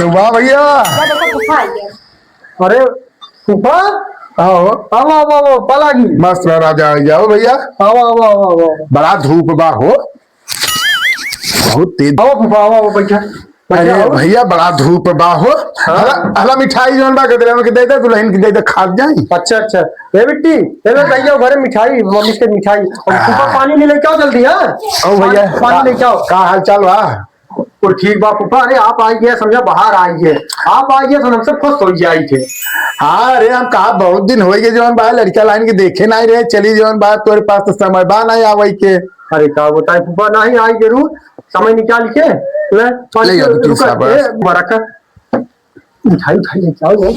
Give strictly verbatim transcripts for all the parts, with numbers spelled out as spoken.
वाह भैया। ये देखो, फूफा आ गया। अरे, फूफा? आओ। आओ, आओ, आओ, आओ, पालागी। मस्त रहा राजा, आ जाओ भैया। आओ, आओ, आओ, आओ, आओ। बड़ा धूप बा हो, बहुत तेज। आओ फूफा, आओ, आओ, बैठा। बैठा, अरे आओ। भैया, बड़ा धूप बा हो। हाँ। हला, हला मिठाई जौन बा गदरे में के दे दे, दुल्हन के दे दे, खा जाई। अच्छा, अच्छा। ए बिट्टी, ए लो, भैया, घरे मिठाई, मम्मी से मिठाई। और फूफा, हाँ। पानी नहीं लेके आओ जल्दी, हाँ? ओ भैया, पानी, पानी का, लेके आओ। का हाल चाल बा? कुल ठीक बा फूफा। अरे आप आई गए, समझा बाहर आई गए, आप आई गए तो हम सब खुश हो जाई थे। हाँ, अरे हम कहा बहुत दिन हो गए जौन बा लड़का लाइन के देखे नहीं रहे, चली जौन बा तोरे पास तो समय बा नहीं आवे के। अरे का बताए फूफा, नहीं आई जरूर, समय निकाल के। ले, ले, अभी तू रुका, शाबाश। ए, बरकत, मिठाई उठाई लेके आओ।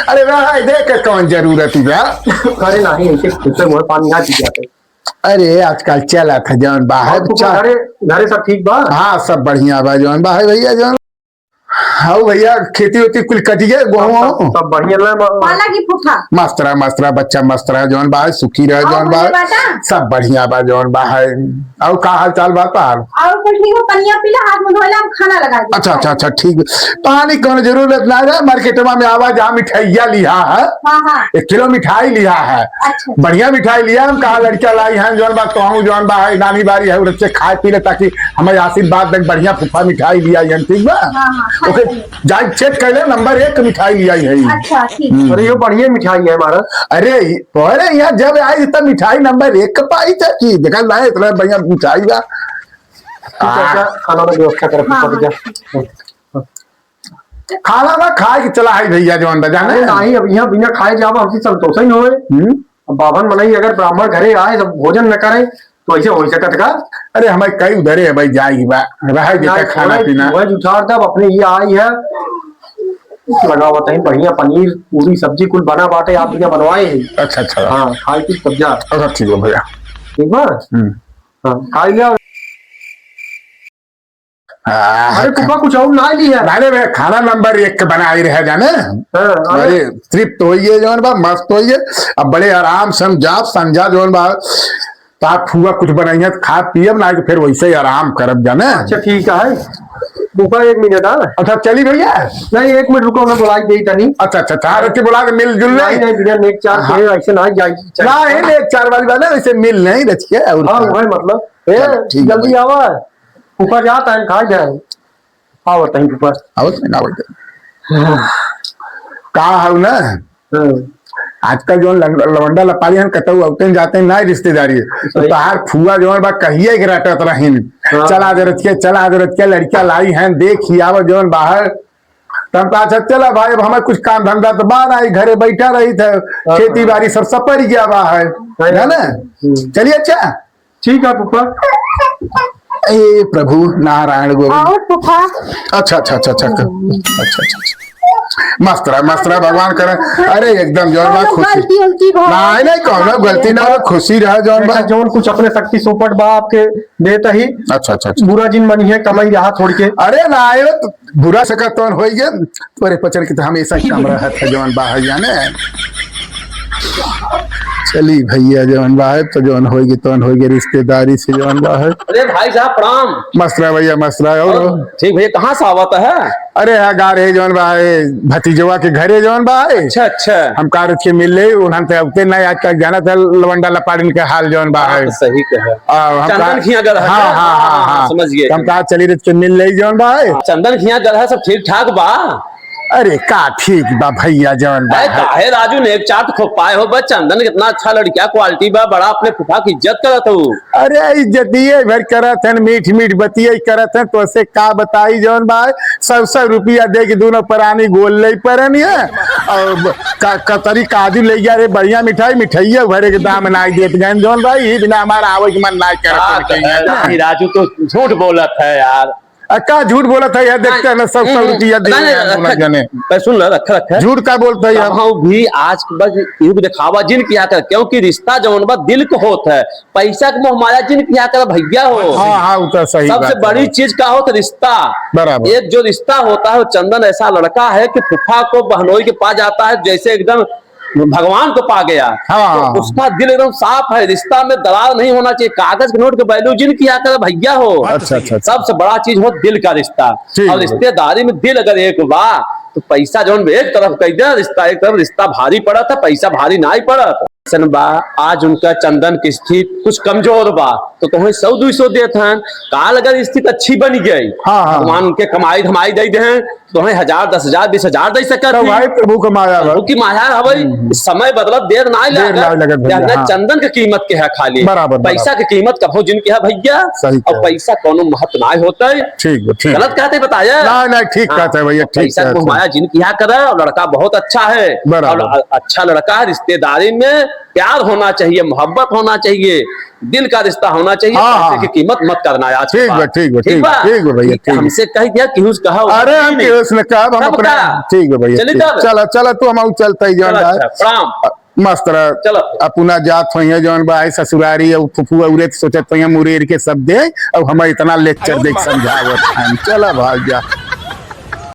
अरे भाई देख के कौन जरूरत है बा? अरे नहीं, ऐसे खुद से मुँह पानी आ जाते। अरे, आजकल चलत है जौन बा है, और तू चा- घरे, घरे सब ठीक बा? हाँ, सब बढ़िया बा जौन बा है भैया जौन। हाँ भैया, खेती वेती कुल कट गए, गेहूं सब, हो? सब बढ़िया ले बा। पालागी फूफा। मस्त रहा, मस्त रहा, बच्चा मस्त रहा जौन बा है, सुखी रहा और जौन बा बढ़िया है। बाटा? सब बढ़िया बा जौन बा है। और का हाल चाल बा पाल? और कुल ठीक हो, पनिया पीला, हाथ मुंह धोला, हम खाना लगा दे। अच्छा, अच्छा, अच्छा, ठीक बा। पानी कौन जरूरत ना रहे, मार्केटवा में आवा, जहाँ मिठाइया लिहा है। हाँ, हाँ। एक किलो मिठाई लिहा है। अच्छा। बढ़िया मिठाई लिया हम, कहा लड़का लाई हैं, जौन बा तोहू जौन बा है, नानी बारी है, उधर से खाए पी ले, ताकि हमें आशीर्वाद दे, बढ़िया फूफा मिठाई लिया है, ठीक बा? हाँ, हाँ, खाए ओके, पी ले। जाए चेक कर ले, नंबर एक के मिठाई लिया है। अच्छा, ठीक। हम्म। अरे, यो बढ़िया मिठाई है हमारा। अरे, अरे, यहाँ जब आई तब मिठाई नंबर एक के पाई था कि देखा ना, इतना बढ़िया मिठाई बा। ठीक है, आ। अच्छा, खाना का व्यवस्था कर, हाँ, फूफा, हाँ। जा। खाना ना खाए के चला है भैया, जौन बा जाने। अरे नहीं, अब यहाँ बिना खाए जावा, हमसे संतोष ही न होए। हम्म। अब बाभन मनई अगर ब्राह्मण घरे आए, जब भोजन न करे, तो ऐसे हो सकत का? अरे हमारे कई उधरे है भाई, जाए की बा, रहे देता नहीं, खाना वही, पीना। वही उठार दब, अपने ये आई है, लगावत है बढ़िया पनीर, पूरी, सब्जी कुल बना बाटे, आप बिना बनवाए हैं। अच्छा, अच्छा। हाँ, खाए की तब जा। अच्छा, ठीक है भैया। ठीक बा? हम्म। हाँ, खा लिया। आह, अरे फूफा, कुछ और ना ली है? अरे बे, खाना नंबर एक के बनाई रहे जाने। हाँ, अरे। अरे, तृप्त होइए जौन बा, मस्त होइए। अब बड़े आराम से हम जाब, संझा जौन बा, ता फूफा कुछ बनाइए, खा पियब ना, तो फिर वैसे ही आराम करब जाने। अच्छा, ठीक है। फूफा, एक मिनट, हाँ। अच्छा, चली भैया। नहीं, एक मिनट रुको, मैं बुलाई दे तनी। अच्छा, अच्छा, अच्छा, हाँ, रख के बुला के मिल जुल ले। नहीं, नहीं, बिना नेक चार हाँ। के ऐसे ना जाई। ना, ये नेक चार वाली बात है, वैसे मिल नहीं रच के, और हाँ, का? वही मतलब। ए, चलो, ठीक है जल्दी भाई। आवा। फूफा जात है, खा जाए। आवत है फूफा। आवत है, आवत है। हाँ। का हौ ना? हाँ। आजकल जौन लंड-, लवंडा लपारी हन, कतौ अउते जाते ना रिश्तेदारी। तो सही। तोहार फुआ जौन बा, कहिए के रटत रहिन। हाँ। चला दे रच के, चला दे रच के, लड़का लाई हैं, देखी आवा जौन बाहर। तब तो अच्छा, चला भाई, अब हमें कुछ काम धंधा तो बा ना, घरे बैठा रही थे, हाँ, खेती हाँ। बाड़ी सब सपर गया बा है, हाँ। है ना? हम्म। चलिए, अच्छा। ठीक है फूफा। ए प्रभु नारायण गोविंद। और फूफा? अच्छा, अच्छा, अच्छा, अच्छा, अच्छा, अच्छा, अच्छा। मस्त रहा, मस्त रहा, भगवान करे। अरे एकदम जौन बा, कौनो खुशी। गलती उलती भा नहीं, नहीं, कौनो गलती ना हो, खुशी रहा जौन बा। जौन कुछ अपने शक्ति सोपट बा आपके देत ही। अच्छा, अच्छा, अच्छा। बुरा जिन मनी है, कमाई रहा छोड़ के। अरे ना, ये तो बुरा सकत तौन होई गे, तोरे पचर के तो हमेशा कम रहत है जौन बा है जाने। चली भैया, जौन बा है तो जौन होई गे तौन होई गे, रिश्तेदारी से जौन बा है। अरे भाई साहब, प्रणाम। मस्त रहा भैया, मस्त रहा। और और ठीक भैया, कहाँ से आवत है? अरे, हाँ, गा रहे जौन बा है, भतीजवा के घरे जौन बा है। अच्छा, अच्छा। हम कार के मिल ले, उन्हन ते अउते ना, आज तक जाना था लवंडा लपाड़िन के हाल जौन बा है। बात सही कहे। आ, हम चंदन का खिया गल है हाँ, क्या? हाँ, हाँ, हाँ, हाँ। समझ गए। हम कहा चली रच के मिल ले जौन बा है। हाँ, चंदन खिया गल है, सब ठीक ठाक बा? अरे का ठीक बा भैया जौन बा अरे है। काहे राजू नेक चाट खो पाए हो बा, चंदन कितना अच्छा लड़किया quality बा, बड़ा अपने फूफा की इज्जत करत हो। अरे इज्जतिये भर करत हन, मीठ मीठ बतिये करत हन, तो से का बताई जौन बा है, सौ सौ रुपया दे के दोनों परानी गोल ले परन है। और का-, कतरी काजू ले गया रे, बढ़िया मिठाई, मिठाइया भरे के दाम नाई देत गए जौन बा, ई बिना हमारा आवे के मन नाई करत बात है। नहीं, राजू तो झूठ बोलत है यार। आ, का झूठ बोलत है, यह देखते हैं ना, सौ, सौ नहीं, रुपया दे नहीं, रहे हैं, रखा, बोला जाने। भाई सुन लो, रखा, रखा। झूठ का बोलता है यार? कबहू भी आज के बाद युग दिखावा जिन किया कर, क्योंकि रिश्ता जौन बा दिल को होत है, पैसा के मोह माया जिन किया कर भैया हो। हाँ, हाँ, वो तो सही सबसे बात है। बड़ी चीज का होत रिश्ता। बराबर। एक जो रिश्ता होता है, वो चंदन ऐसा लड़का है कि फूफा को बहनोई के पास जाता है, जैसे एकदम भगवान को पा गया, हाँ। तो उसका दिल एकदम साफ है। रिश्ता में दरार नहीं होना चाहिए। कागज के नोट के value जिन किया करे भैया हो। अच्छा, अच्छा, अच्छा। सबसे बड़ा चीज हो दिल का रिश्ता। ठीक और है। रिश्तेदारी में दिल अगर एक बा, तो पैसा जौन एक तरफ कह दे, रिश्ता एक तरफ, रिश्ता भारी पड़त है, पैसा भारी नाहीं पड़त। सन बा, आज उनका चंदन की स्थिति कुछ कमजोर बा, तो तुम्हें सौ दुई सौ देत हन। काल अगर स्थिति अच्छी बन गई, हाँ, हाँ। भगवान उनके कमाई धमाई दे दे, तोहई हजार, दस हजार, बीस हजार दे सकत तो ही। भाई, प्रभु के माया बा। प्रभु की माया है भाई। हम्म। समय बदलत देर नाहीं देर लागत। नाहीं लागत भैया, जौन हाँ। चंदन के कीमत के है खाली। बराबर, पैसा बराबर। के कीमत कबो जिन के है भैया। सही और कहा। पैसा कौनो महत्व नाहीं होता है। ठीक बा, ठीक गलत बा। कहते बताया? नाहीं, नाहीं, ठीक हाँ। कहते हैं भैया, और ठीक पैसा कहते को हैं। माया जिन किया करे, और लड़का बहुत अच्छा है। बराबर। और अ-, अच्छा लड़का है, रिश्तेदारी में प्यार होना चाहिए, मोहब्बत होना चाहिए, दिल का रिश्ता होना चाहिए, हाँ, पैसे हाँ। की कीमत मत करना है आज के ठीक बा, बाद। ठीक बा, ठीक ठीक बा, बा? ठीक बा भैया, कि ठीक बा। हमसे कह दिया कि उस कहा, अरे, हम नहीं। केहू से न कहब, हम तब अपने का? चली ठीक बा भैया, चली ठीक। तब। चला, चला, तू हम चल तई जौन चला, बा। अच्छा, प्रणाम। अ, मस्त रह। चला। अपना जात होइहे जौन बा, आई ससुरारी, और फुफुआ उरे त सोचत होइहे मुरेर के सब दे, और हमें इतना lecture दे के समझावत हैं। चला भाग जा।